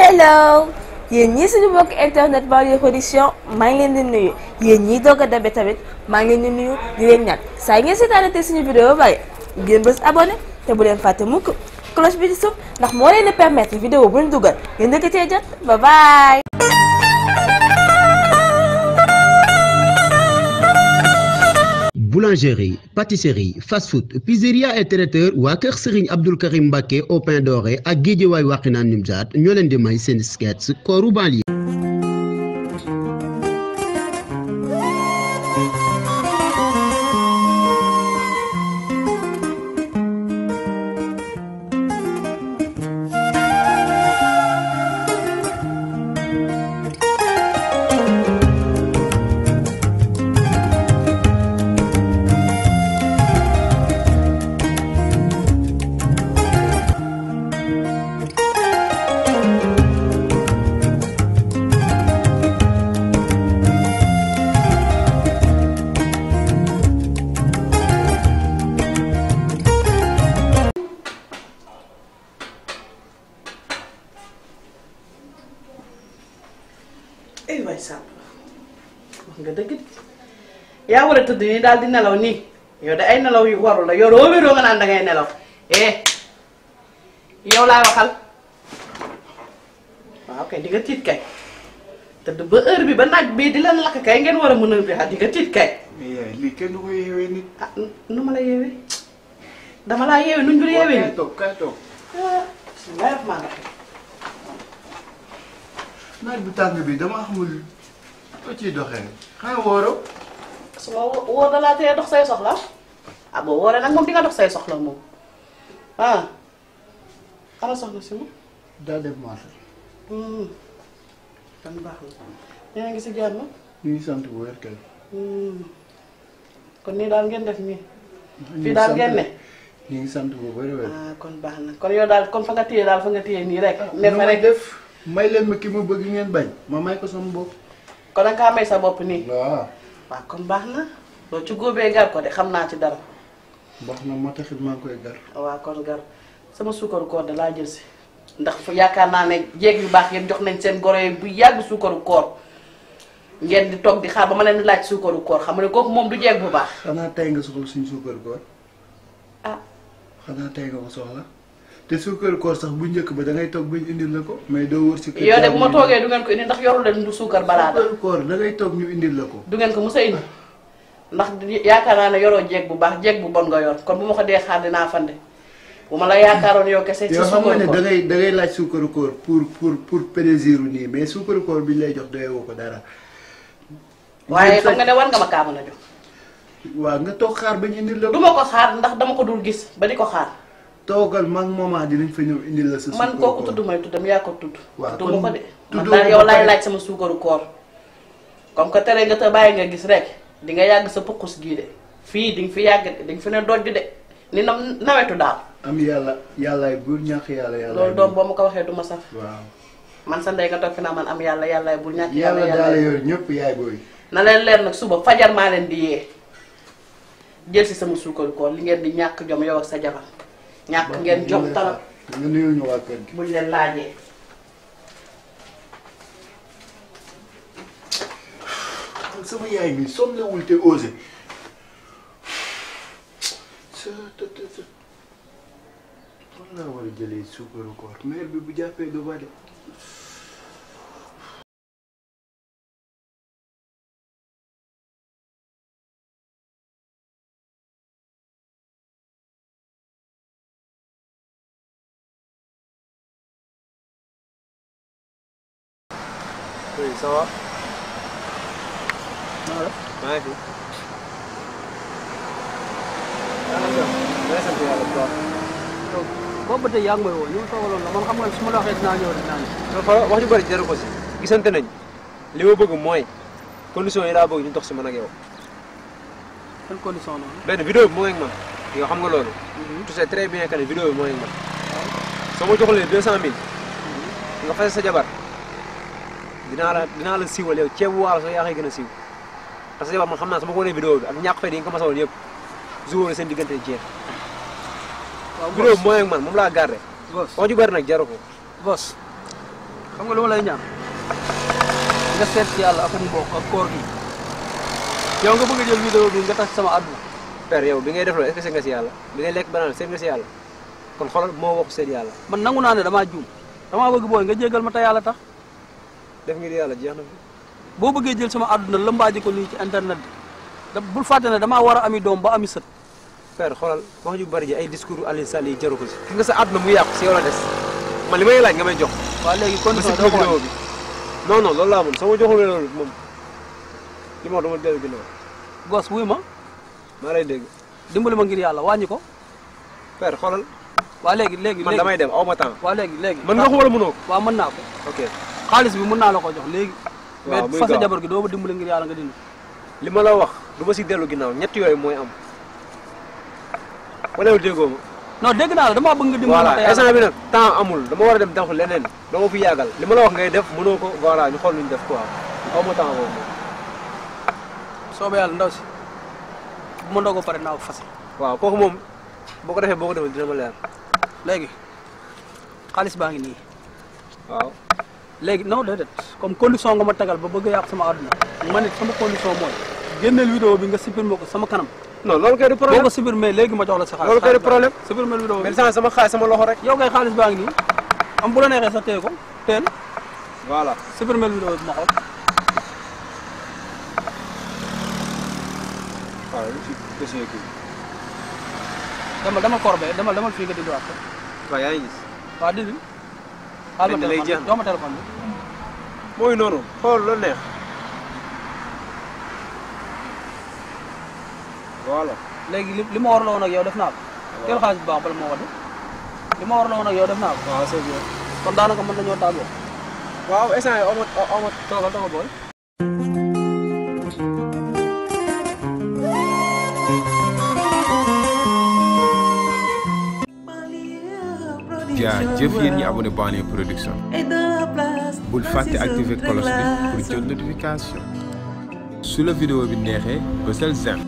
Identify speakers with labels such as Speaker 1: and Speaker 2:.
Speaker 1: hello yéen ñii suñu mbokk internet Banlieue production maa ngi leen di nuyu yéen ñii doog a dabe tamit maa ngi leen di nuyu di leen ñaan saa ngeen seetaanate suñu vidéo ba pare ngeen bës abonné te bu leen fàtte mukk cloche bi di suuf ndax moo leen di permettre vidéo bu ñu dugal ngeen dëkk cee jot bye bye.
Speaker 2: Boulangerie, pâtisserie, fast-food, pizzeria et traiteur waa kër Serigne Abdoul Karim Mbacké au pain doré ak Guédiawaye Wakhinane Nimzatt ñoo leen di may seen sketch Kooru Banlieue.
Speaker 3: ay waay Samb wax nga dëgg yaa war a tëdd nii daal di nelaw nii yow de ay nelaw yu waru la yow doo wéroo nga naan dangay nelaw yow laay waxal waaw kay di nga tiit kay tëdd ba heure bi ba naaj bii di leen lakk kay ngeen war a mën a bi di nga tiit kay.
Speaker 4: mais yaay lii kenn du ko yeewee nit.
Speaker 3: ah nu ma la yeewee dama laa yeewee nuñ dul yeewee nit.
Speaker 4: kay toog
Speaker 3: bismillah rahmaan rahim.
Speaker 4: naaj bu tàng bi dama xamul ko ciy doxee xanaa wóoroo.
Speaker 3: su ma wóor da laa tee dox say soxla ah boo wóoree nag moom di nga dox say soxla moom ah ana soxna si moom.
Speaker 4: daa def marché.
Speaker 3: kan baax na yéen a ngi si jàmm.
Speaker 4: ñu ngi sant bu wér kay.
Speaker 3: kon nii daal ngeen def nii. fii daal ngeen ne.
Speaker 4: ñu ngi sant bu wér.
Speaker 3: ah kon baax na kon yow daal kon fa nga téye daal fa nga téye nii rek. ne fa rek
Speaker 4: def may leen ma ki ma bëgg ngeen bañ ma may ko sama bopp.
Speaker 3: kon da nga may sa bopp nii.
Speaker 4: waaw.
Speaker 3: waaw kon baax na loo ci góobee gar ko de xam naa ci dara.
Speaker 4: baax na moo taxit maa ngi koy gar.
Speaker 3: waaw kon gar sama suukaru koor de laa jël si. ndax fu yaakaar naa ne jéeg yu baax yéen jox nañ seen goro yi bu yàgg suukaru koor ngeen di toog di xaar ba ma leen di laaj suukaru koor xam ne kooku moom du jéeg bu baax.
Speaker 4: xanaa tey nga soxla suñu suukaru koor.
Speaker 3: ah.
Speaker 4: xanaa tey nga ko soxla te suukaru koor sax bu njëkk ba da ngay toog bañ indil la ko mais doo wër si. kër
Speaker 3: yow de bu ma toogee du ngeen ko indi ndax yoru leen du suukar balaa
Speaker 4: suukaru koor da ngay toog ñu indil la ko.
Speaker 3: du ngeen ko mos a indi ndax yaakaar naa ne yoroo jéeg bu baax jéeg bu bon nga yor kon bu ma ko dee xaar dinaa fande. bu ma la yaakaaroon yow kese ci suukaru koor
Speaker 4: yow xam nga ne da ngay laaj suukaru koor pour plaisir nii mais suukaru koor bi lay jox doyoo ko dara.
Speaker 3: waaye xam nga ne war nga ma kaa mën a jox.
Speaker 4: waaw nga toog xaar bañ indil la ko.
Speaker 3: du ma ko xaar ndax dama ko dul gis ba di ko xaar.
Speaker 4: toogal mag maman dinañ fa ñëw indil la sa. suukaru
Speaker 3: man kooku tudd may tuddam yaa ko tudd.
Speaker 4: waaw
Speaker 3: tudd ma ko de. man
Speaker 4: tuddoo
Speaker 3: daal yow laay laaj sama suukaru koor. comme que tere nga te bàyyi nga gis rek di nga yàgg sa puqus gii de fii di nga fi yàgg de di nga fi ne dojj de ni nawetu daal.
Speaker 4: am yàlla yàllaay bul ñàkk yàlla.
Speaker 3: loolu doom boo ma ko waxee du ma saf.
Speaker 4: waaw.
Speaker 3: man sa ndey nga toog fi naa man am yàllaay bul ñàkk
Speaker 4: yàlla daal yor ñëpp yaay booy.
Speaker 3: na leen leer nag suba fajar maa leen di yee jël si sama suukaru koor li ngeen di ñàkk jom yow ak sa jabar ñàkk ngeen jom talab
Speaker 4: nga nuyul ñu waa kër gi.
Speaker 3: buñ leen laajee.
Speaker 4: sama yaay mi sonnewul te osé. fan laa war a jëlee suukaru koor mère bi bu jàppee du ba de.
Speaker 5: oui ça va. maa ngi fi. maa sant yàlla bu baax.
Speaker 6: donc boobu ba tey yaa ngi may woo ñu toogaloon la man xam nga su ma la waxee dinaa ñëw dinaa ñëw.
Speaker 5: donc wax ju bëri jaru ko si gisante nañ li ma bëgg mooy condition yi laa bëgg ñu dox si man ak yow.
Speaker 6: quelle condition la.
Speaker 5: benn vidéo bi moo ngi ak man yow xam nga loolu. tu sais très bien que ne vidéo bi moo ngi ak man. soo ma joxulee 200000. nga fay sa jabar dinaa la siiwal yow ceebu waalo sax yaa koy gën a siiw parce que jabar man xam naa sama ko wane vidéo bi ak ñàkk fay di nga ko masawoon yëpp joué seen diggante jeex.
Speaker 6: waaw
Speaker 5: vidéo bi mooy ak man moom laa gardé.
Speaker 6: Boss
Speaker 5: wax ju bari nag jaru ko.
Speaker 6: Boss xam nga lu ma lay ñaan nga seet ci yàlla ak mbokk ak koor gi yow nga bëgg a jël vidéo bi nga tax sama àdduna.
Speaker 5: père yow bi ngay def loolu est-ce que seet nga si yàlla bi ngay lekk banaan seet nga si yàlla kon xoolal moo waxu seet yàlla.
Speaker 6: man nangu naa ne damaa juum damaa bëgg booy nga jéggal ma te yàlla tax.
Speaker 5: def ngir yàlla jeex na fi.
Speaker 6: boo bëggee jël sama àdduna lëmbaaji ko nii ci internet bi bul fàtte ne damaa war a ami doom ba ami sët.
Speaker 5: père xoolal wax ju bari ji ay discours Aliou Sall yi jaru ko si. gis nga sa àdduna mu yàqu si yow la des man li may laaj nga may jox.
Speaker 6: waaw léegi condition doo ko
Speaker 5: vidéo bi non non loolu laa mën sama joxul loolu moom li ma wax dama dellu ginnaaw.
Speaker 6: gos wuy ma.
Speaker 5: maa lay dégg.
Speaker 6: dimbali ma ngir yàlla wàññi ko.
Speaker 5: père xoolal.
Speaker 6: waa léegi
Speaker 5: man damay dem aw ma temps.
Speaker 6: waa léegi
Speaker 5: mën nga ko wala mënoo ko.
Speaker 6: waaw mën naa ko.
Speaker 5: ok
Speaker 6: xaalis bi mën naa la ko jox léegi.
Speaker 5: waaw
Speaker 6: mais fasa jabar gi doo ma dimbali ngir yàlla nga dindi.
Speaker 5: li ma la wax du ma si dellu ginnaaw ñett yooyu mooy am wala yow déggoo ma.
Speaker 6: non dégg naa la damaa bëgg nga dimbali ma te
Speaker 5: voilà instant bi nag temps amul dama war a dem def leneen dama fi yàggal li ma la wax ngay def mënoo ko voilà ñu xool lu ñu def quoi aw ma temps boobu.
Speaker 6: soobee yàlla ndaw si bu ma ndogoo pare naa ko fase.
Speaker 5: waaw kooku moom boo ko defee dina ma leer.
Speaker 6: léegi xaalis baa ngi nii.
Speaker 5: waaw.
Speaker 6: léegi non déedéet comme condition nga ma tegal ba bëgg a yàq sama àdduna ma ne sama condition mooy génneel vidéo bi nga supprimer ko sama kanam.
Speaker 5: non loolu kay du problème
Speaker 6: boo ko supprimer léegi ma jox la sa xaalis.
Speaker 5: loolu kay du problème
Speaker 6: supprimer vidéo bi.
Speaker 5: mais sama xaalis sama loxo rek.
Speaker 6: yow kay xaalis baa ngi nii am bu la neexee sa téye ko teel.
Speaker 5: voilà
Speaker 6: supprimer vidéo bi ma xool.
Speaker 5: waaw lu ci dossier kii.
Speaker 6: demal corbeille demal fii nga di doon.
Speaker 5: waaw yaa ngi gis.
Speaker 6: waaw dindi. xaaral ma téléphone bi jox ma téléphone bi.
Speaker 5: mooy noonu xool loolu neex. voilà.
Speaker 6: léegi li ma warloo woon ak yow def naa ko. teel xaalis bu baax bala moo wadde. li ma warloo woon ak yow def naa ko.
Speaker 5: waaw c'est bien.
Speaker 6: kon daanaka mën nañoo tàggoo.
Speaker 5: waaw instant yii aw ma
Speaker 6: toogal booy.
Speaker 7: jaajëf yéen ñi abonné Banlieue production bul fàtte activer cloche bi pour jot notification su la vidéo bi neexee bësal j'aime